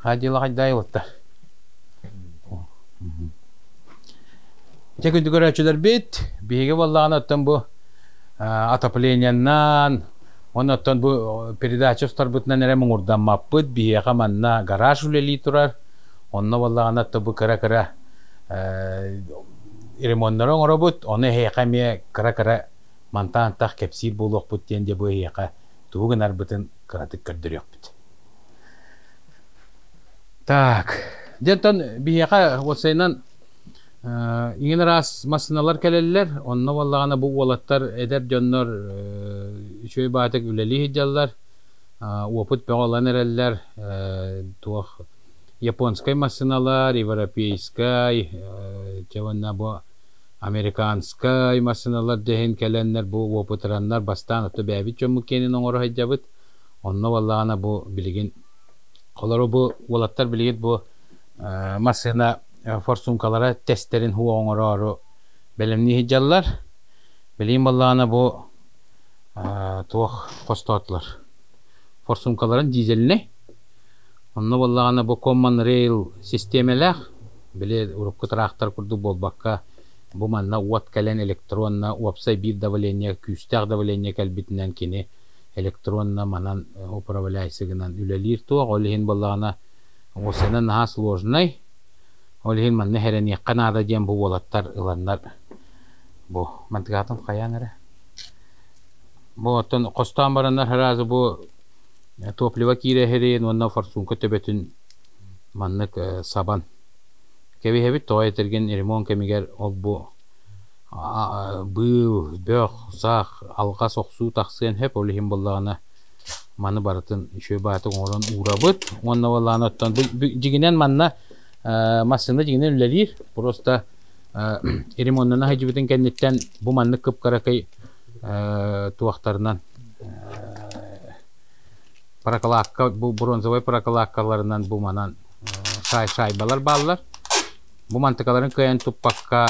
Хаадьыла хайдаай уоттар. Дьэ күндү көрөөччүлэрбит, биһиги буоллаҕына оттон бу отоплениеннан, уонна оттон бу передача устарбытынан эрэ муҥурдаммаппыт. Биһиэхэ манна гараж үлэлии турар. Онно буоллаҕына оттон бу кыра-кыра ремоннары оҥоробут. Ону эһиэхэ эмиэ кыра-кыра мантан антах кэпсиир буолуохпут диэн дьэ бу эһиэхэ тугу гынарбытын кыратык көрдөрүөхпүт. Так, дьэ оттон биһиэхэ уопсайынан иҥин араас массыыналар кэлэллэр. Онно буоллаҕына бу уолаттар, эдэр дьоннор үчүгэй баҕайытык үлэлии сылдьаллар. Уопут бөҕө ылан эрэллэр. Туох японскай массыыналар, европейскай, дьэ уонна бу американскай массыыналар дьэһин кэлэннэр бу уопутураннар бастаан ото бэйэбит дьоммут киэнин оҥоро сылдьабыт. Онно буоллаҕына бу билигин Олору бу уолаттар билигин бу массыына форсункалара тестэрин һуох оҥороору бэлэмнии сылдьаллар. Билигин буоллаҕына бу туох хостоотулар форсункаларын дизельнэй. Онно буоллаҕына бу Common Rail систиэмэлээх, били урукку тыраахтар курдук буолбакка, бу манна уот кэлэн электронно уопсай биир давление, күүстээх давление кэлбитинэн кини электронно манан управляйсыгынан үлэлиир туох, ол иһин буоллаҕына уопсайынан наһаа сложнай, ол иһин манна сэрэниэххэ наада диэн бу уолаттар ыланнар бу мантыгаатын хайаан эрэ бу оттон хостоон бараннар сразу бу топливо киирэһирин уонна форсунка төбөтүн маннык сабан кэбиһэбит тоҕо этэргин ремонт кэмигэр ол бу быыл, бөх, саах, алҕас охсуу тахсыан сөп, ол иһин буоллаҕына маны барытын үчүгэй баҕайытык оҥорон уурабыт. Уонна буоллаҕына оттон дьиҥинэн манна массыына дьиҥинэн үлэлиир, просто ремоннана сылдьыбытын кэнниттэн бу маннык кып-кыракый туохтарынан прокладка бу бронзовай прокладкаларынан бу манан шайбалар бааллар. Бу мантыкаларын кыайан туппакка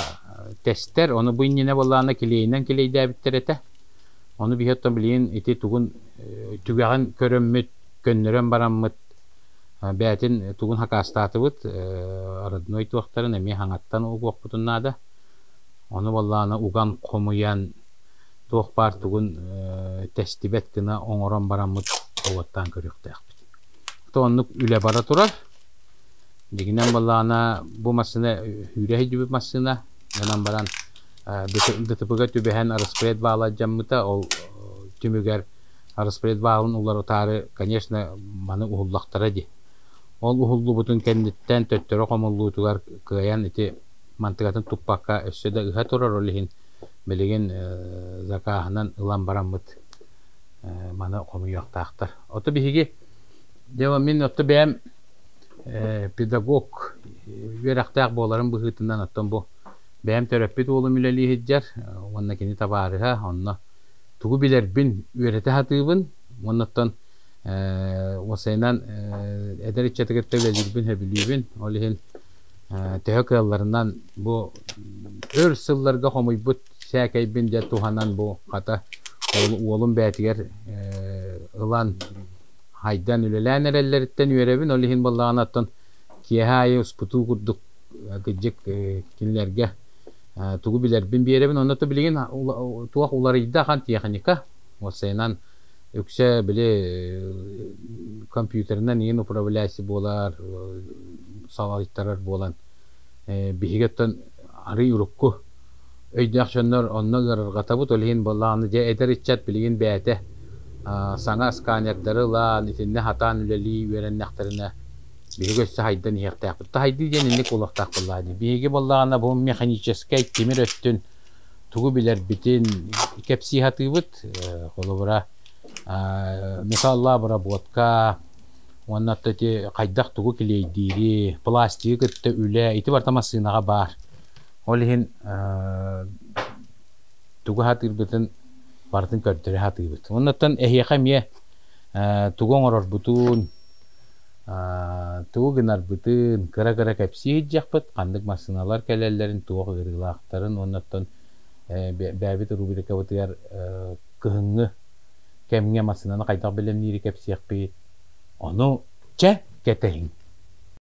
тэстэр, ону бу иннинэ буоллаҕына килиэйинэн килиэйдээбиттэр этэ. Ону биһи оттон билигин ити тугун түгэҕин көрөммүт, көннөрөн бараммыт бэйэтин тугун хакаастаатыбыт, родной туохтарын эмиэ хаҥаттан угуохпутун наада. Ону буоллаҕына уган хомуйан туох баар тугун тэстибэт гына оҥорон бараммыт уоттаан көрүөхтээхпит. То оннук үлэ бара турар. Дьиҥинэн буоллаҕына, бу массыына үүрэ сылдьыбыт массыына. Гынан баран ДТП-га түбэһэн распред баала алдьаммыта. Ол түмүгэр распред баалын уларытаары, конечно, маны уһуллахтара дии. Ол уһуллубутун кэнниттэн төттөрү хомуллуутугар кыайан ити мантыкатын туппакка өссө да ыһа турар. Ол иһин билигин закааһынан ылан бараммыт маны хомуйуохтаахтар. Ото биһиги дьэ мин отто бэйэм педагог үөрэхтээх буоларым быһыытынан оттон бу бэйэм төрөппүт уолум үлэлии сылдьар уонна кини табаарыһа онно тугу билэрбин үөрэтэ сатыыбын уонна оттон уопсайынан эдэр ыччаты кытта үлэлиирбин сөбүлүүбүн ол иһин төһө кыалларынан бу өр сылларга хомуйбут сээкэйбин дьэ туһанан бу хата уолум бэйэтигэр ылан хайдан үлэлээн эрэллэриттэн үөрэбин. Ол иһин буоллаҕына оттон киэһэ аайы успутуу курдук кырдьык кинилэргэ тугу билэрбин биэрэбин. Онно то билигин туох уларыйда ахан техника. Уопсайынан үксэ били компьютерынан иин управляющий буолар, салайтарар буолан биһиги оттон арый урукку өйдөөх дьоннор онно ыарырҕатабыт, ол иһин буоллаҕына дьэ эдэр ыччат билигин бэйэтэ саҥа сканердары ылан, итиннэ сатаан үлэлии үөрэннэхтэринэ биһиги өссө хайдан иһиэхтээхпит. Хайдыы диэн инник буолуохтаах буоллаҕа дии. Биһиги буоллаҕына бу механическай тимир өттүн тугу билэрбитин кэпсии сатыыбыт. Холобура, металлообработка уонна ити хайдах тугу килиэйдиири, пластигы кытта үлэ ити барыта массыынаҕа баар. Ол иһин тугу сатыырбытын барытын көрдөрө сатыыбыт. Оннуттан эһиэхэ эмиэ тугу оҥорорбутун, тугу гынарбытын кыра-кыра кэпсии сылдьыахпыт, ханнык массыыналар кэлэллэрин, туох ыарыылаахтарын уоннаттан бэйэбит рубрикабытыгар кыһыҥҥы кэмҥэ массыынаны хайдах бэлэмниири кэпсиэхпит. Ону чэ кэтэһиҥ.